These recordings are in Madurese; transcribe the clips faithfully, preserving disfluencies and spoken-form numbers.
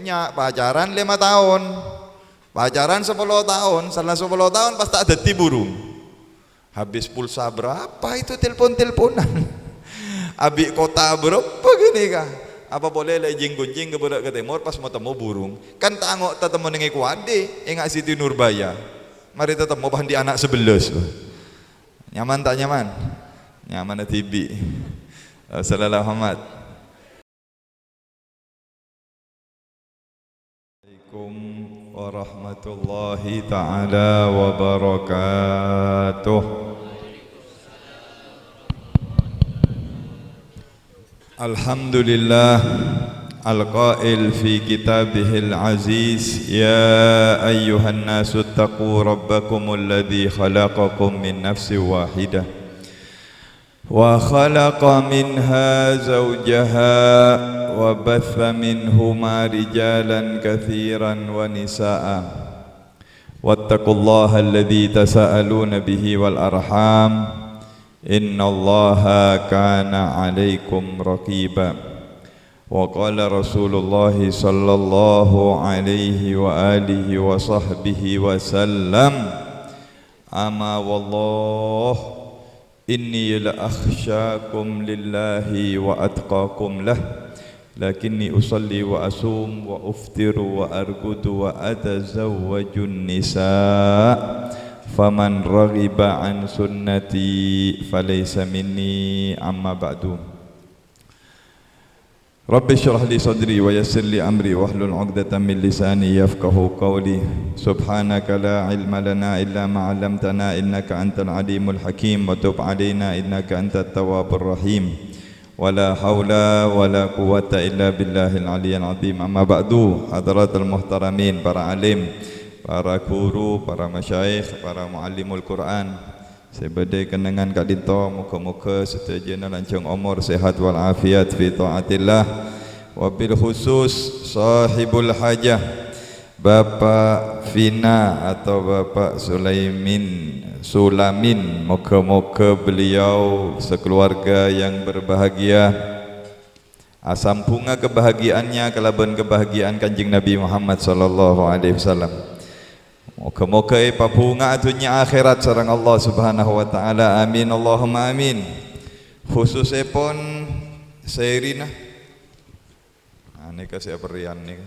Nya, pacaran lèma taon. Pacaran sapolo taon, setelah sapolo taon pas ta' dhâddhi burung. Habis pulsa berapa itu telpon-telponan? Abi' kota berapa gini kah? Apa polè la èjhing-ghunjhing ka bârâ' ka tèmor pas matemmo burung? Kan ta' ango' tatemmo neng è Kowadè, enga' Siti Nurbaya. Marè tatemmo pas andi' ana' sabellâs. Nyaman ta' nyaman? Nyaman dhibi'. Sallallahu Muhammad. Assalamualaikum warahmatullahi taala wabarakatuh. Alhamdulillah, al-qail fi kitabihil aziz, "Ya ayyuhan nasu taqu rabbakumul ladzi khalaqakum min nafsin wahidah." وخلق منها زوجها وبث منهما رجالا كثيرا ونساء. واتقوا الله الذي تساءلون به والأرحام. إن الله كان عليكم رقيبا. وقال رسول الله صلى الله عليه وآله وصحبه وسلم، أما والله إني لأخشاكم لله وأتقاكم له، لكني أصلي وأصوم وأفطر وأرقد وأتزوج النساء، فمن رغب عن سنتي فليس مني، أما بعد. رب اشرح لي صدري ويسر لي أمري واحلل عقدة من لساني يفقهوا قولي. سبحانك لا علم لنا إلا ما علمتنا إنك أنت العليم الحكيم وتب علينا إنك أنت التواب الرحيم. ولا حول ولا قوة إلا بالله العلي العظيم. أما بعد، حضرات المحترمين، para alim, para guru, para masyayikh, para muallimul Quran, sè bâdâ è kennengngan ka'dinto, moghâ-moghâ sadhâjâna lanjhâng omor, sehat wal afiat fi taatillah. Wabil khusus sahibul hajah, Bapak Vina atau Bapak Sulaimin, Sulamin, moghâ-moghâ beliau sekeluarga yang berbahagia asambhunga kebahagiaannya kalabân kebahagiaan Kanjeng Nabi Muhammad sallallahu alaihi wasallam. Moghâ-moghâ èpabhunga'a dhunnya akhèrat sareng Allah Subhanahu wa Ta'ala. Amin, Allahumma amin. Khususèpon Sairina. Nah, nèka sè aperrèyan nèka.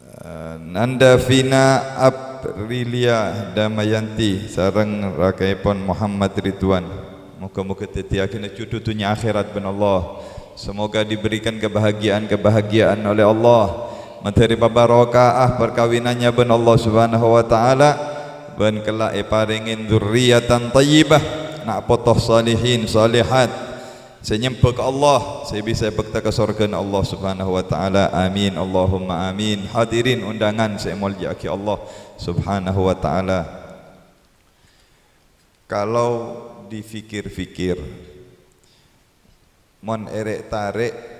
Eh, Nanda Vina Aprilia Damayanti sareng rakaèpon Muhammad Ridwan. Moghâ-moghâ dhâddhiyâghinâ judhu dhunnya akhèrat bân Allah. Semoga diberikan kebahagiaan-kebahagiaan oleh Allah. Mandhâri pabarokaa perkawinannya bân Allah Subhanahu wa Ta'ala. Bân kelak èparèngè dzurriyatan thayyibah, na' poto salihin, salihat. Sè nyembâ ka Allah, sè bisa èbhâkta ka sorghâna Allah Subhanahu wa Ta'ala. Amin, Allahumma amin. Hadirin undangan sè èmoljâ'aghi Allah Subhanahu wa Ta'ala. Kalau dipikir-pikir, mon èrè'-tarè',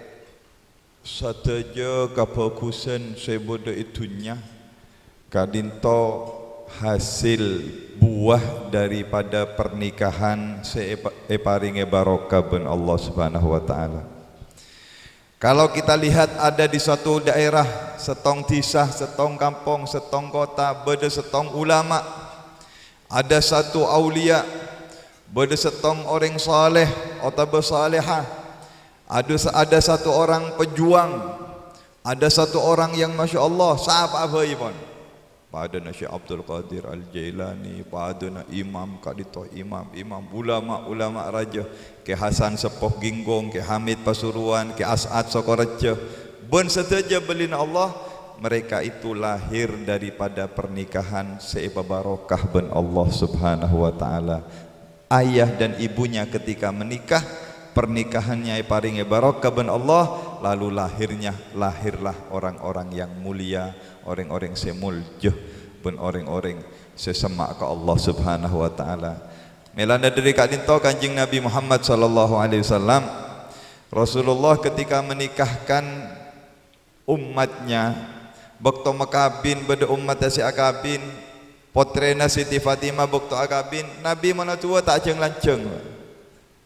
sadhâjâ kabhâghusân sè bâdâ è dhunnya, ka'dinto hasil buwâ daripada pernikahan sè èpa-, èparèngè barokah bân Allah Subhanahu wa Ta'ala. Kalau kita lihat ada di suatu daerah, sèttong dhisa, sèttong kampong, sèttong kota, bâdâ sèttong ulama, ada satu aulia, bâdâ sèttong orèng saleh otabâ salehah, ada sa-, ada satu orang pejuang, ada satu orang yang masya Allah, sapa bhâi pon. Padâna Syekh Abdul Qadir Al-Jailani, padâna imam ka'dinto imam, imam, ulama, ulama rajâ, Kè Hasan Seppo Ginggong, Kè Hamid Pasuruan, Kè As'ad Sokorejo, bân sadhâjâ bâlina Allah, mereka itu lahir daripada pernikahan sè èpabarokah bân Allah Subhanahu wa Ta'ala. Ayah dan ibunya ketika menikah, pernikahannya èparèngè barokah bân Allah, lalu lahirnya, lahirlah orang-orang yang mulia, orèng-orèng sè molja, bân orèng-orèng sè semma' ka Allah Subhanahu wa Ta'ala. Mèlana dâri ka'dinto Kanjeng Nabi Muhammad sallallahu alaihi wasallam, Rasulullah ketika menikahkan ummatnya, bâkto makabin bâdâ ummatta sè akabin, pottrèna Siti Fatimah bâkto akabin, Nabi manaduwâ ta' jhâng-lanjhâng.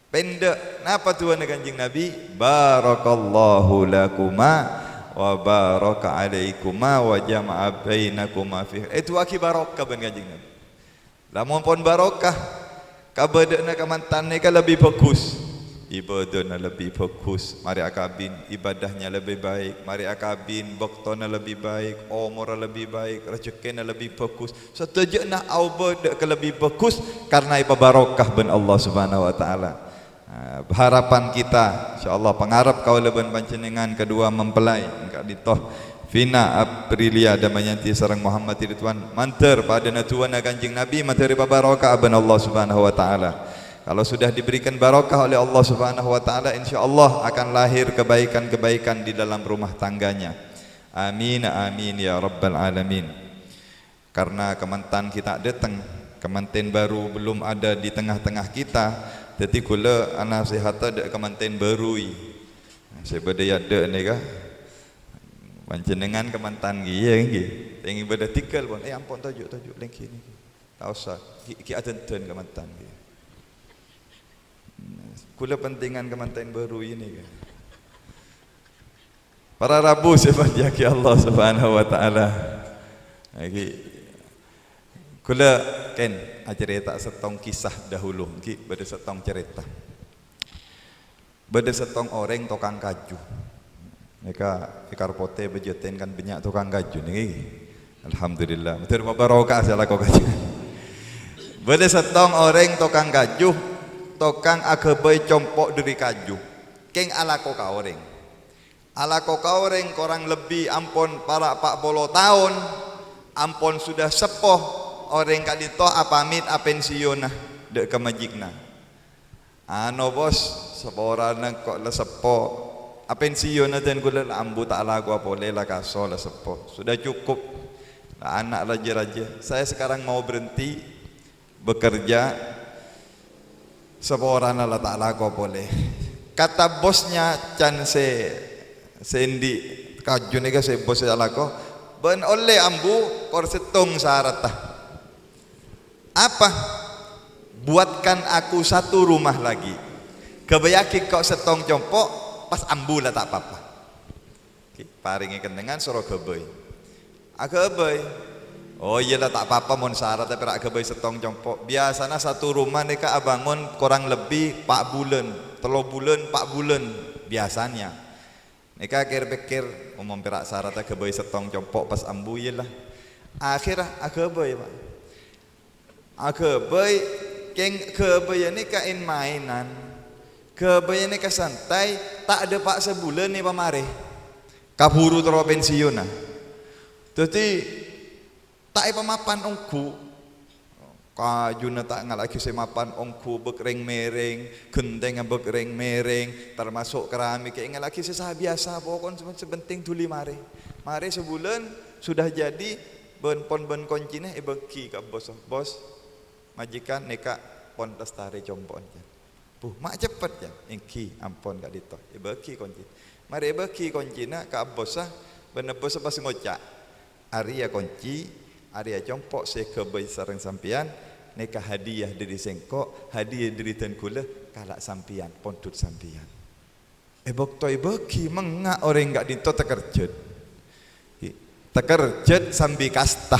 Pèndâ', napa duwâna Kanjeng Nabi? "Barakallahu lakuma wa baraka alaikuma wa jama'a bainakuma fi khair." Èdu'aaghi barokah bân Kanjeng Nabi. Lamon pon barokah, kabâdâ'ânna kamantan nèka lebbi bhâghus. Ibâdâna lebbi bhâghus, marè akabin ibâdâhnya lebbi baik, marè akabin bâktona lebbi baik, omorra lebbi baik, rejhekkèna lebbi bhâghus. Sadhâjâna aobâ dâ' ka lebbi bhâghus karna èpabarokah bân Allah Subhanahu wa Ta'ala. Ah, harapan kita, insyaallah, pangarep kaulâ bân panjhennengngan kedua mempelai, ka'dinto Vina Aprilia Damayanti sareng Muhammad Ridwan, mandhâr padâna du'âna Kanjeng Nabi, mandhâr èpabarokah bân Allah Subhanahu wa Ta'ala. Kalau sudah diberikan barokah oleh Allah Subhanahu wa Ta'ala, insyaallah akan lahir kebaikan-kebaikan di dalam rumah tangganya. Amin, amin, ya rabbal alamin. Karena kamantan kita' dâteng, kamanten baru belum ada di tengah-tengah kita, dhâddhi kaulâ anasèhata dâ' kamanten baru, i. Sè bâdâ è adâ' nèka, panjhennengngan kamantan, ghi, yâ, ghi. Tèngèng bâdâ tèngghâl, pon. "Eh, ampon, toju', toju', lèngghi nèka. Ta' osa, ghi, ghi adhândhân kamantan, ghi." Kaulâ pentingan kamanten baru ini, kan. Para rabu sè èmoljâ'aghi Allah Subhanahu wa Ta'ala. Lagi, kaulâ kèng acarèta sèttong kisah dahulu, ghi, bâdâ sèttong carèta. Bâdâ sèttong orèng tokang kaju. Nèka è Karpotè bâjâtèn kan bânnya' tokang kaju nèka, ghi. Alhamdulillah, mandhâr mabarokah sè alako kaju. Bâdâ sèttong orèng tokang kaju, tokang aghâbây compo' dâri kaju. Kèng alako ka orèng. Alako ka orèng korang lebbi ampon para' pa' polo taon, ampon sudah seppo, orèng ka'dinto apamit apensionna dâ' ka majikna. "Ano, Bos, saporana ko' la seppo, apensionna dân kaulâ la ambu ta' alakowa polè, la kaso la seppo. Sudah cukup. La ana' la jâ-rajâ. Saya sekarang mau berhenti bekerja, saporana la ta' alako polè." Kata bosnya can sè, sè andi' kaju nèka, sè bos sè alako, "Bâ'na ollè ambu, kor sèttong saratta." "Apa?" "Buatkan aku satu rumah lagi. Ghâbâyyâghi ko' sèttong compo', pas ambu la ta' pa-apa." Ghi, parèngè kennengngan soro ghâbây. Aghâbây. "Oh iyâ la, ta' pa-apa mon saratta pèra' ghâbây sèttong compo'." Biasana satu rumah nèka abângon korang lebbi pa' bulân, tello bulân, pa' bulân biasanya. Nèka kèr-pèkkèr, "Oh, mon pèra' saratta ghâbây sèttong compo' pas ambu, iyâ la." Akhèrra aghâbây, Pa'. Aghâbây, kèng ghâbâyyâ nèka en-maènan. Ghâbâyyâ nèka santai, ta' dâpa' sabulân èpamarè. Kabhuru terro pensionna. Dhâddhi, ta' èpamapan ongghu. Kajuna ta' ngala'aghi sè mapan ongghu, bâk rèng-mèrèng, ghentèngnga bâk rèng-mèrèng, tamaso' keramik, èngala'aghi sè sa-biyasa, pokon sè, sè penting dhuli marè. Marè sabulân, sudah jadi, bân pon bân koncina èbâghi ka bos. "Bos, majikan nèka pon lastarè compo'na, Cak." "Bu, ma' ceppet, Cak?" "Èngghi, ampon ka'dinto." Èbâghi koncina. Marè èbâghi koncina ka bos, bân bos pas ngoca', "Arèya konci, arèya compo' sè èghâbây sareng sampèyan, nèka hadiyah dhâri sèngko', hadiyah dhâri dân kaulâ, kala' sampèyan, pondhut sampèyan." È bâkto èbâghi, mengnga' orèng ka'dinto takerjhât. Takerjhât sambi kasta.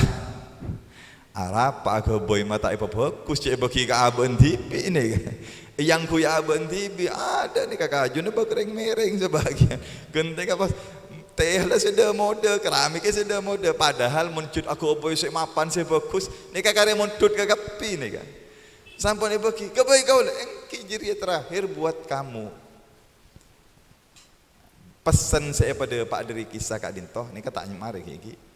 Arapa aghâbây ma' ta' èpabhâghus, cè' èbâghi ka abâ'na dhibi' nèka. Èyangghuy abâ'na dhibi', adâ' nèka kajuna bâk rèng-mèrèng sabâgiyân. Ghentèngnga pas tèla sè dâ-modâ, keramiknya sè dâ-modâ. Padahal mon jhut aghâbây sè mapan sè bhâghus, nèka karè mondhut ka kabbhi nèka. Sampon èbâghi, "Ghâbây kaulâ, èngghi jârèya terakhir buat kamu." Pessen sè èpadâpa' dhâri kisah ka'dinto nèka ta' nyemmare ghi'-ghi'.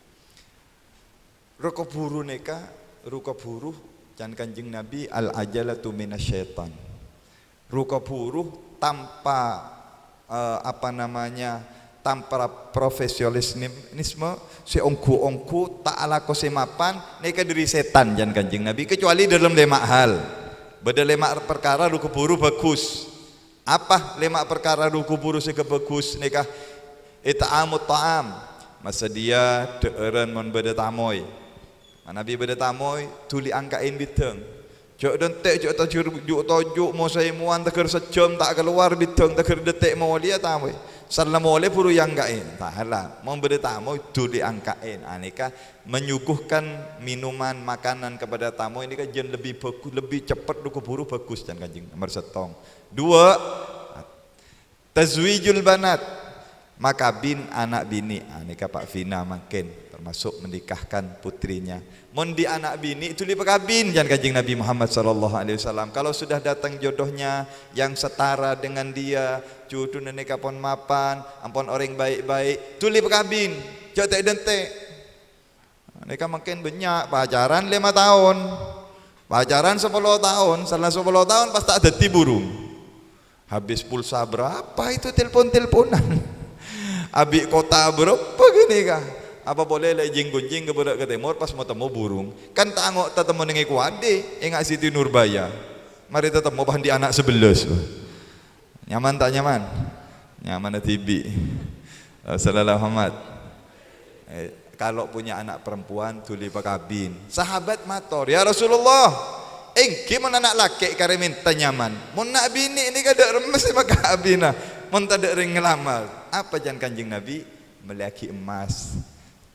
Ru-kabhuru nèka, ru-kabhuru can Kanjeng Nabi, "Al-ajalatu minasyaitan." Ru-kabhuru tanpa, eh, apa namanya, tanpa profesionalisme, sè ongghu-ongghu, ta' alako sè mapan, nèka dhâri sètan can Kanjeng Nabi, kecuali dalam lèma' hal. Bâdâ lèma' perkara ru-kabhuru bhâghus. Apa lèma' parkara ru-kabhuru sè kabhâghus nèka? Ith'amut tha'am, masadhiyâ dhâ'ârân mon bâdâ tamoy. Manabi bâdâ tamoy, dhuli angka'è bidâng. Jhâ' dântè', jhâ' tajhur-, ju'-toju', mosaè mowan, taghâr sajjhâm ta' kalowar bidâng, taghâr dântè' molèya tamoy. Sella molè buru èangka'è. Entah la, mon bâdâ tamu, duli angka'è. Nah, nèka menyuguhkan minuman, makanan kepada tamu ini kan jân lebih bagus, lebih cepet, ruko buru bagus, can Kanjeng. Nomor sèttong. Dua, tazwijul banat, makabin ana' binè'. Ah, nèka Pak Vina mangkèn termasuk menikahkan putrinya. Mon andi' ana' binè', duli pakabin, can Kanjeng Nabi Muhammad sallallahu alaihi wasallam. Kalau sudah datang jodohnya yang setara dengan dia, juduna nèka pon mapan, ampon orèng baik-baik, duli pakabin, jhâ' ta' èdhânte'. Nèka mangkèn bânnya' pacaran lèma taon, pacaran sapolo taon, sella sapolo taon pas ta' dhâddhi burung. Habis pulsa berapa itu telpon-telponan? Abi' kota berapa gini kah? Apa polè la jing-gunjing ka bârâ' ka tèmor pas matemmo burung. Kan ta' ango' tatemmo neng è kowadhi, enga' Siti Nurbaya. Marè tatemmo pas andi' ana' sabellâs. Nyaman ta' nyaman? Nyaman dhibi'. Sallallahu Muhammad. Eh, kalau punya anak perempuan, duli pakabin. Sahabat mator, "Ya Rasulullah, èngghi mon ana' lakè' karè mènta nyaman. Mon ana' binè' nèka dâ' remma sè makabina, mon tadâ' rèng ngalamar." Apa can Kanjeng Nabi? Mellèyaghi emmas,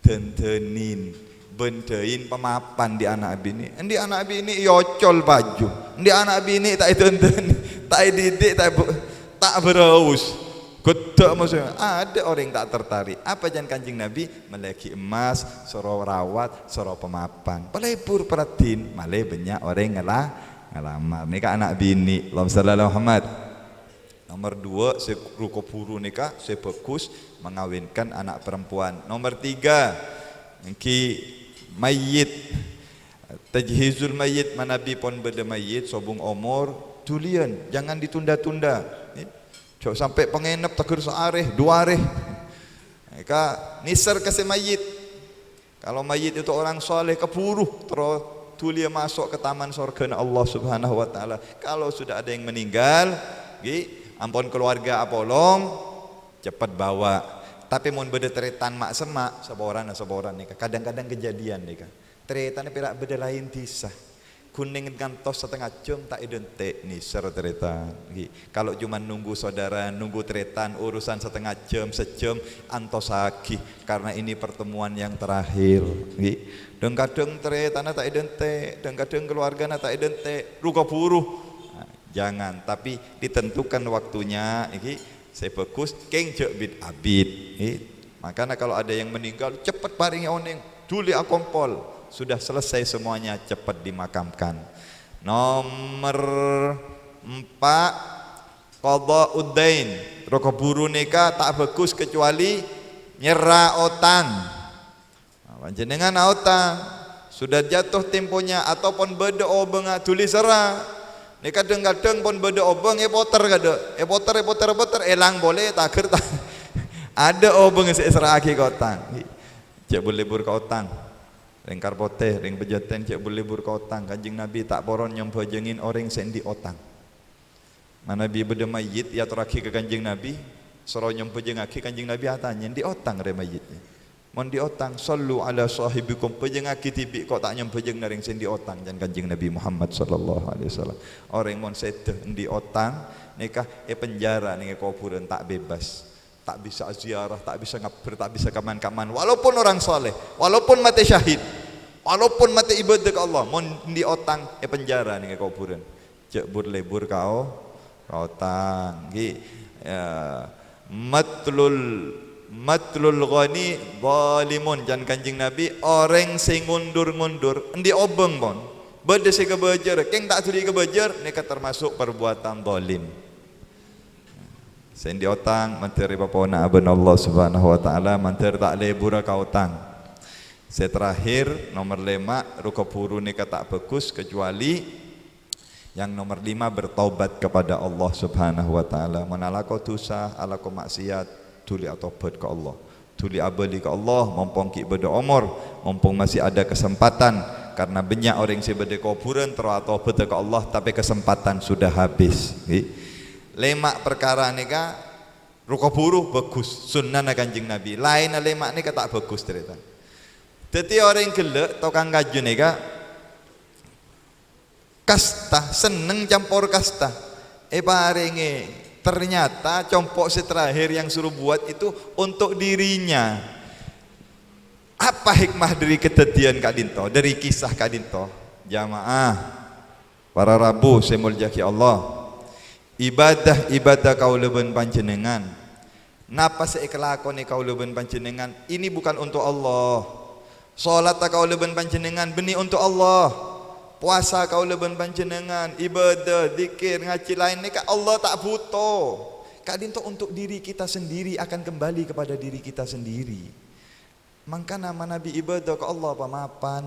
dândânin, bân dâin pamapan andi' ana' binè'. Andi' ana' binè' èocol paju. Andi' ana' binè' ta' èdândâni, ta' èdidik, ta' èbu-, ta' bâraus. Ghedda' maksudnya. Ada orèng ta' tertarik. Apa can Kanjeng Nabi? Mellèyaghi emmas, soro rawat, soro pamapan. Palebur paraddhin, malè bânnya' orèng ngala-, ngalamar. Nèka ana' binè'. Allahumma shalli ala Muhammad. Nomor dua, sè ruko buru nèka, sè bagus mengawinkan anak perempuan. Nomor tiga, èngghi mayyit. Tajhizul mayyit, manabi pon bâdâ mayyit, sobung omor, duliyân, jangan ditunda-tunda. Jhâ' sampè' pangènep tèghâr saarè, duwâ arè. Nèka nèser ka sè mayyit. Kalau mayyit itu orang saleh, kaburu terro duliyâ maso' ka taman sorghâna Allah Subhanahu wa Ta'ala. Kalau sudah ada yang meninggal, ghi, ampon keluarga apolong, cepet bawa. Tapè mon bâdâ tarètan ma'-, semma', saporana, saporana nèka. Kadang-kadang kejadian nèka. Tarètanna pèra' bâdâ laèn dhisa. Ghun ngantos satengnga jhâm ta' èdhânte', nèser tarètan. Ghi, kalau cuma nunggu saudara, nunggu tarètan urusan satengnga jhâm, sajhâm, antosaghi, karena ini pertemuan yang terakhir. Ghi, dhâng-kadhâng tarètanna ta' èdhânte', dhâng-kadhâng keluargana ta' èdhânte', ruko buru. Nah, jangan, tapi ditentukan waktunya, ghi, sè bagus, kèng jhâ' bit-abit. Ghi. Makanya kalau ada yang meninggal, cepet parèngè onèng, duli akompol. Sudah selesai semuanya, cepet dimakamkan. Nomor empa', qadha'ud dain. Ruko buru nèka ta' bagus kecuali nyerra otang. Nah, panjhennengngan aotang, sudah jatuh temponya ataupun bâdâ obângnga, duli serra. Nèka dhâng-kadhâng pon bâdâ obâng, èpoter kadâ'. Èpoter, èpoter, èpoter, èlang polè, tèghâr ta-, ada obâng sè èserra'aghi ka otang. Jhâ' bur-lebur ka otang. Rèng Karpotè, rèng Pejatèn, jhâ' bur-lebur ka otang. Kanjeng Nabi ta' poron nyombhâjângin orèng sè andi' otang. Manabi bâdâ mayyit èyatorraghi ka Kanjeng Nabi, soro nyombhâjângaghi, Kanjeng Nabi atanya, "Andi' otang rè mayyitnya?" "Mon andi' otang, shallu ala shahibikum, bhâjângaghi dhibi', ko' ta' nyombhâjâng rèng sè andi' otang," can Kanjeng Nabi Muhammad sallallahu alaihi wasallam. Orèng mon sèdhâ andi' otang, nèka èpenjara neng è kobhurân, ta' bebas. Ta' bisa ziarah, ta' bisa ngabbher, ta' bisa kaman-kaman. Walaupun orang saleh, walaupun matè syahid, walaupun matè ibadah ka Allah, mon andi' otang èpenjara neng è kobhurân. Jhâ' bur-lebur ka o-, ka otang. Ghi, ya, matlul, matlul ghani zalimun, can Kanjeng Nabi, orèng sè ngondur-ngondur, andi' obâng pon. Bâdâ sè kabâjâr, kèng ta' duli kabâjâr, nèka termasuk perbuatan zalim. Sè andi' otang, mandhâr èpapona'a bân Allah Subhanahu wa Ta'ala, mandhâr ta' lebura ka otang. Sè terakhir, nomor lèma', ruko buru nèka ta' bagus, kecuali yang nomor lima, bertaubat kepada Allah Subhanahu wa Ta'ala. Mon alako dhusa, alako maksiat, duli atobhât ka Allah. Duli abâli ka Allah, mompong ghi' bâdâ omor, mompong masih ada kesempatan. Karena bânnya' orèng sè bâdâ è kobhurân terro atobhâdhâ ka Allah, tapè kesempatan sudah habis. Ghi. Lèma' parkara nèka, ruko buru bagus, sunnana Kanjeng Nabi. Laènna lèma' nèka ta' bagus, tarètan. Dhâddhi orèng ghellâ', tokang kaju nèka, kasta, senneng campor kasta. Èparèngè Ternyata compo' sè terakhir yang suruh buat itu untuk dirinya. Apa hikmah dari kejadian ka'dinto, dari kisah ka'dinto? Jamaah, para rabu sè èmoljâ'aghi Allah. Ibadah-ibadah kaulâ bân panjhennengngan. Napa sè èkalakonè kaulâ bân panjhennengngan? Ini bukan untuk Allah. Sholatta kaulâ bân panjhennengngan bânnè untuk Allah. Powasa kaulâ bân panjhennengngan, ibadah, dzikir, ngajhi laèn nèka Allah ta' bhuto. Ka'dinto untuk diri kita sendiri akan kembali kepada diri kita sendiri. Mangkana manabi ibadah ka Allah pamapan,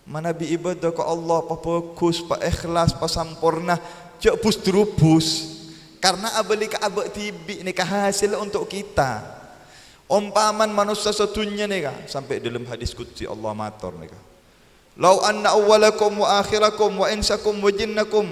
manabi ibadah ka Allah pabhâghus, paèkhlas, pasamporna, jhâ' bus-durubus. Karna abâli ka abâ' dhibi' nèka hasil untuk kita. Ompamana manossa sadhunnya nèka, sampè' dâlem hadis qudsi Allah mator nèka. "Lau anna awwalakum wa akhirakum wa insakum wa jinnakum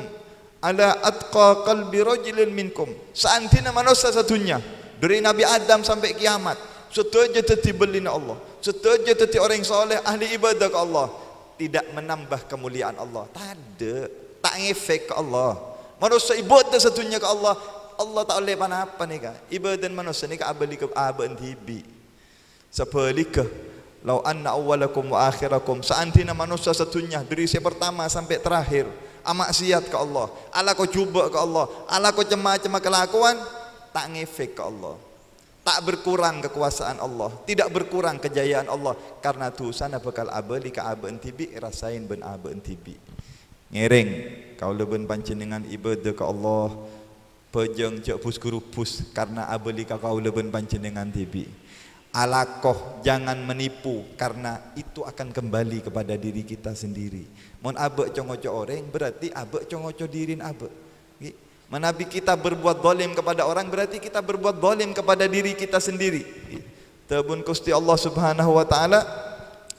ala atqa qalbi rajulin minkum." Saandhina manossa sadhunnya, dhâri Nabi Adam sampè' kiyamat, sadhâjâ dhâddhi bâlina Allah, sadhâjâ dhâddhi orèng soleh, ahli ibadah ka Allah, tidak menambah kemuliaan Allah. Tadâ', ta' ngefek ka Allah. Manossa ibadah sadhunnya ka Allah, Allah ta' ollè pa-napa nèka. Ibadana manossa nèka abâli ka abâ'na dhibi'. Sabhâligghâ, "Lau anna awwalakum wa akhirakum," saandhina manossa sadhunnya, dhâri sè partama sampè' terakhir, amaksiat ka Allah, alako jhubâ' ka Allah, alako cem-macemma kalakowan, ta' ngefek ka Allah. Ta' berkurang kekuasaan Allah, tidak berkurang kejayaan Allah, karna dhusana bhâkal abâli ka abâ'na dhibi', rasaèn bân abâ'na dhibi'. Ngèrèng, kaulâ bân panjhennengngan ibadah ka Allah, bhâjâng jhâ' bus-gurubus, karna abâli ka kaulâ bân panjhennengngan dhibi'. Alako, jangan menipu, karna itu akan kembali kepada diri kita sendiri. Mon abâ' co-ngoco orèng, berarti abâ' co-ngoco dhirina abâ'. Ghi? Manabi kita berbuat zalim kepada orang, berarti kita berbuat zalim kepada diri kita sendiri. Ghi? Dhâbuna Ghustè Allah Subhanahu wa Ta'ala,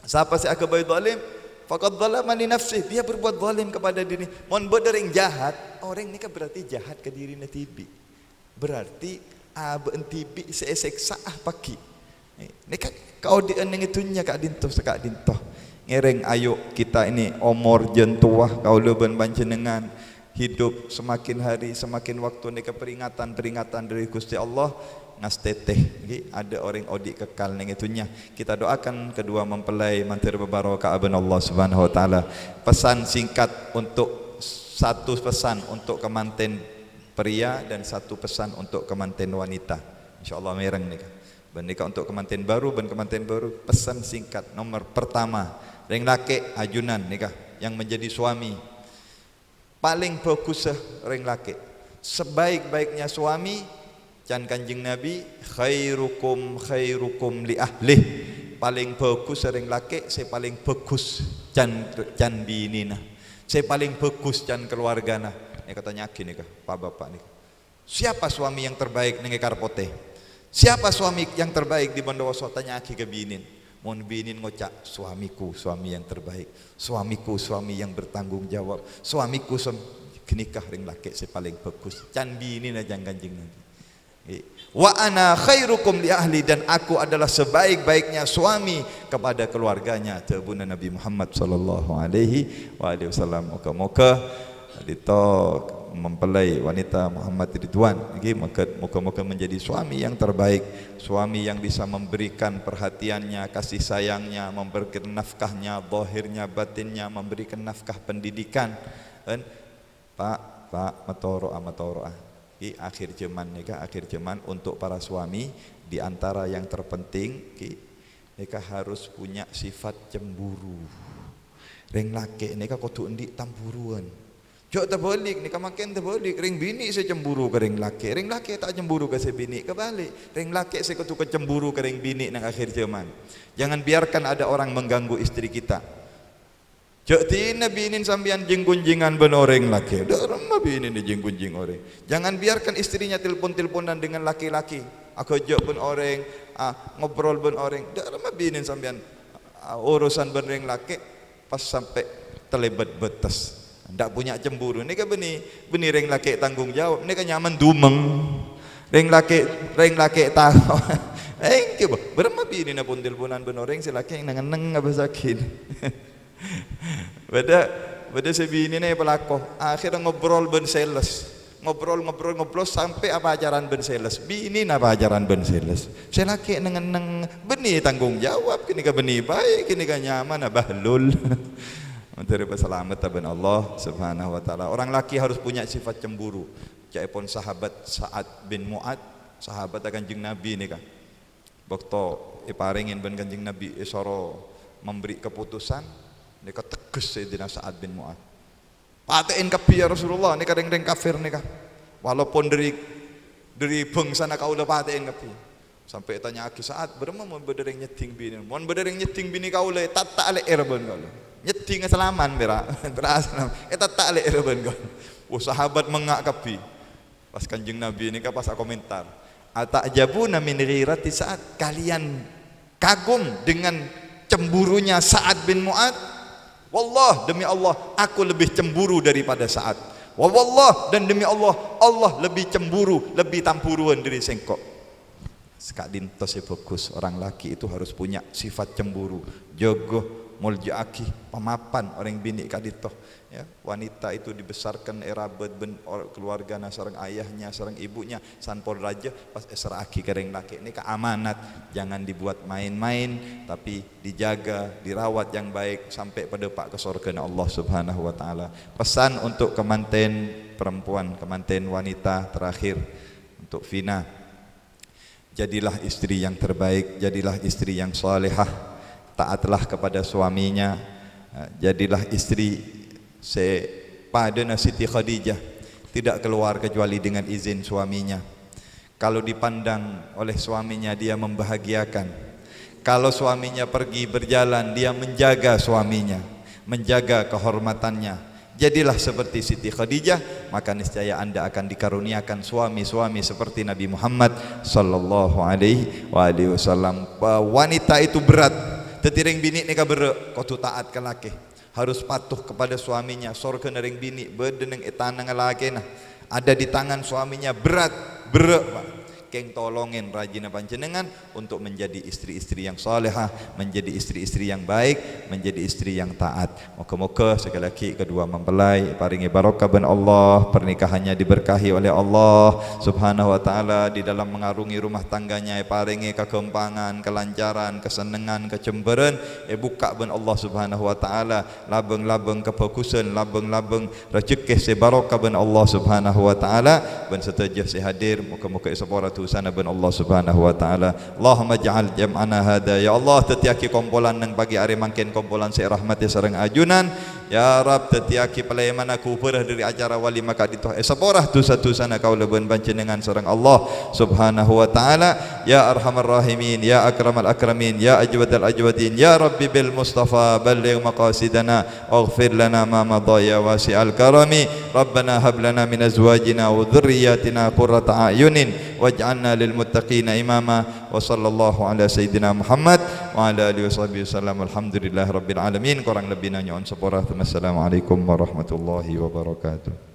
"Sapa sè aghâbây zalim, faqad zalama li nafsih." Dia berbuat zalim kepada diri. Mon bâdâ orèng jahat, orèng nèka berarti jahat ka dhirina dhibi'. Berarti abâ'na dhibi' sè èsèksa'a paghi'. Nèka kaodi'ân neng è dhunnya ka'dinto saka'dinto. Ngèrèng, ayo kita ini omor jân towa, kaulâ bân panjhennengngan, hidup semakin hari, semakin waktu nèka peringatan-peringatan dhâri Ghustè Allah ngastètè. Ghi, adâ' orèng odi' kekal neng è dhunnya. Kita doakan kedua mempelai mandhâr bhâbhârokah bân Allah Subhanahu wa Ta'ala. Pesan singkat untuk, satu pesan untuk kemanten pria dan satu pesan untuk kemanten wanita. Insyaallah mèreng nèka. Bân nèka untuk kemanten baru, bân kemanten baru, pesan singkat nomor pertama, rèng lakè' ajunan nèka yang menjadi suami. Palèng bhâghussa rèng lakè'. Sebaik-baiknya suami, can Kanjeng Nabi, "Khairukum khairukum li ahlih." Palèng bhâghussa rèng lakè' sè palèng bhâghus can, can binèna. Sè palèng bhâghus can kaluwargana. Nèka tanya'aghi nèka, pa-bapa' nèka. Siapa suami yang terbaik neng è Karpotè? Siapa suami yang terbaik di Bondowoso? Tanya'aghi ka binèna. Mon binèna ngoca', "Suamiku, suami yang terbaik. Suamiku, suami yang bertanggung jawab. Suamiku, suami," ghânèka rèng lakè' sè palèng bhâghus. Can binèna can Kanjeng Nabi. Eh, "Wa ana khairukum li ahli," dan aku adalah sebaik-baiknya suami kepada keluarganya, dhâbuna Nabi Muhammad sallallahu alaihi wa alihi wasallam. Moga-moga ka'dinto mempelai wanita Muhammad Ridwan, ngghi, moga-, moga-moga menjadi suami yang terbaik, suami yang bisa memberikan perhatiannya, kasih sayangnya, memberikan nafkahnya, zahirnya, batinnya, memberikan nafkah pendidikan. Kan? Pa', pa', matoro'a, matoro'a. Ngghi, akhir zaman nèka, akhir zaman untuk para suami, di antara yang terpenting, ngghi, nèka harus punya sifat cemburu. Rèng lakè' nèka kodhu andi' tamburuwân. Jhâ' tabhâlik, nèka mangkèn tabhâlik. Rèng binè' sè cemburu ka rèng lakè', rèng lakè' ta' cemburu ka sè binè', kabhâlik. Rèng lakè' sè kodhu kacemburu ka rèng binè' neng akhir zaman. Jangan biarkan ada orang mengganggu istri kita. Jhâ' dinah binèna sampèyan jing-ghunjingan bân orèng lakè'. Dâ'remma binèna jing-ghunjing orèng. Jangan biarkan istrinya telpon-telponan dengan laki-laki. Aghâjâ' bân orèng, ah, ngobrol bân orèng. Dâ'remma binèna sampèyan, ah, urusan bân rèng lakè' pas sampè' talèbât bâtes. Ndak punya cemburu. Nèka bânnè, bânnè rèng lakè' tanggung jawab. Nèka nyamana dumeng. Rèng lakè', rèng lakè' tao. Èngghi, bâ. Bârâmma binèna pon-telponan bân orèng sè lakè' neng-enneng abâsaghi. Bâdâ, bâdâ sè binèna èpalako, akhirnya ngobrol bân sales. Ngobrol, ngobrol, ngobrol sampè' apacaran bân sales. Binèna apacaran bân sales. Sè lakè' neng-enneng, bânnè tanggung jawab, ghânèka bânnè bhâi, ghânèka nyamana Bahlul. Dhâri pasalamet bân Allah Subhanahu wa Ta'ala. Orang laki harus punya sifat cemburu. Ca'èpon sahabat Sa'ad bin Mu'ad, sahabat Kanjeng Nabi nèka. Bâkto èparèngè bân Kanjeng Nabi èsoro memberi keputusan, nèka tegghes Sayyidina Sa'ad bin Mu'ad. "Patè'è kabbhi, ya Rasulullah, nèka rèng-rèng kafir nèka. Walaupun dhâri, dhâri bhângsana kaulâ, patè'è kabbhi." Sampè' ètanya'aghi Sa'ad, "Bârâmma mon bâdâ rèng nyeddhing binè? Mon bâdâ rèng nyeddhing binè kaulâ, ètatta' lè'èr bân kaulâ. Nyeddhing salaman, pèra', pèra' salam, ètatta' lè'èr bân kaulâ." Wah, sahabat mengnga' kabbhi. Pas Kanjeng Nabi nèka pas akomentar, "Ata'jabuna min ghirati Sa'ad? Kalian kagum dengan cemburunya Sa'ad bin Mu'ad? Wallah, demi Allah, aku lebih cemburu daripada Sa'ad. Wa wallah, dan demi Allah, Allah lebih cemburu, lebih tamburuwân dhâri sèngko'." Saka'dinto sè bhâghus, orang laki itu harus punya sifat cemburu. Jâgâ, molja'aghi, pamapan orèng binè' ka'dinto. Ya, wanita itu dibesarkan, èrabât bân or-, keluargana sareng ayahnya, sareng ibunya, san pon rajâ pas èserra'aghi ka rèng lakè'. Nèka amanat, jangan dibuat main-main, tapi dijaga, dirawat yang baik, sampè' padâpa' ka sorghâna Allah Subhanahu wa Ta'ala. Pesan untuk kemanten perempuan, kemanten wanita terakhir, untuk Vina. Jadilah istri yang terbaik, jadilah istri yang salehah, taatlah kepada suaminya, eh, jadilah istri sè padâna Siti Khadijah, tidak keluar kecuali dengan izin suaminya. Kalau dipandang oleh suaminya, dia membahagiakan. Kalau suaminya pergi berjalan, dia menjaga suaminya, menjaga kehormatannya. Jadilah seperti Siti Khadijah, maka niscaya Anda akan dikaruniakan suami-suami seperti Nabi Muhammad sallallahu alaihi wa alihi wasallam. Pa-, wanita itu berat. Dhâddhi rèng binè' nèka berrâ', kodhu taat ka lakè. Harus patuh kepada suaminya. Sorghâna rèng binè' bâdâ neng è tanangnga lakèna. Ada di tangan suaminya, berat, berrâ', Pak. Kèng tolongin rajina panjhennengngan untuk menjadi istri-istri yang salehah, menjadi istri-istri yang baik, menjadi istri yang taat. Moga-moga sekali lagi kedua mempelai èparèngè barokah bân Allah, pernikahannya diberkahi oleh Allah Subhanahu wa Ta'ala, di dalam mengarungi rumah tangganya èparèngè kaghâmpangan, kelancaran, kesennengngan, kajembhârân, èbukka' bân Allah Subhanahu wa Ta'ala labâng-labâng kabhâghusân, labâng-labâng rajhekkè sè barokah bân Allah Subhanahu wa Ta'ala, bân sadhâjâ sè hadir, moga-moga èsapora dhusana bân Allah Subhanahu wa Ta'ala. Allahumma ja'al jam'ana hadza, ya Allah, dhâddhiyâghi kompolan neng pagi arè mangkèn kompolan sè èrahmatè sareng ajunan. Ya Rabb, dhâddhiyâghi palèmanna ghubârâ dhâri acara walimah ka'dinto, èsapora dhusâ-dhusâna kaulâ bân panjhennengngan sareng Allah Subhanahu wa Ta'ala. Ya Arhamar Rahimin, ya Akramal Akramin, ya Ajwadal Ajwadin, ya Rabbi bil Mustafa balligh maqasidana. Waghfir lana ma madha ya wasi'al karami. Rabbana hab lana min azwajina wa dzurriyyatina qurrata a'yunin waj'alna lil muttaqina imama. Wa sallallahu ala sayyidina Muhammad wa ala alihi wa sahbihi wasallam. Walhamdulillahi rabbil alamin. Korang lebbina nyo'on sapora. Assalamualaikum warahmatullahi wabarakatuh.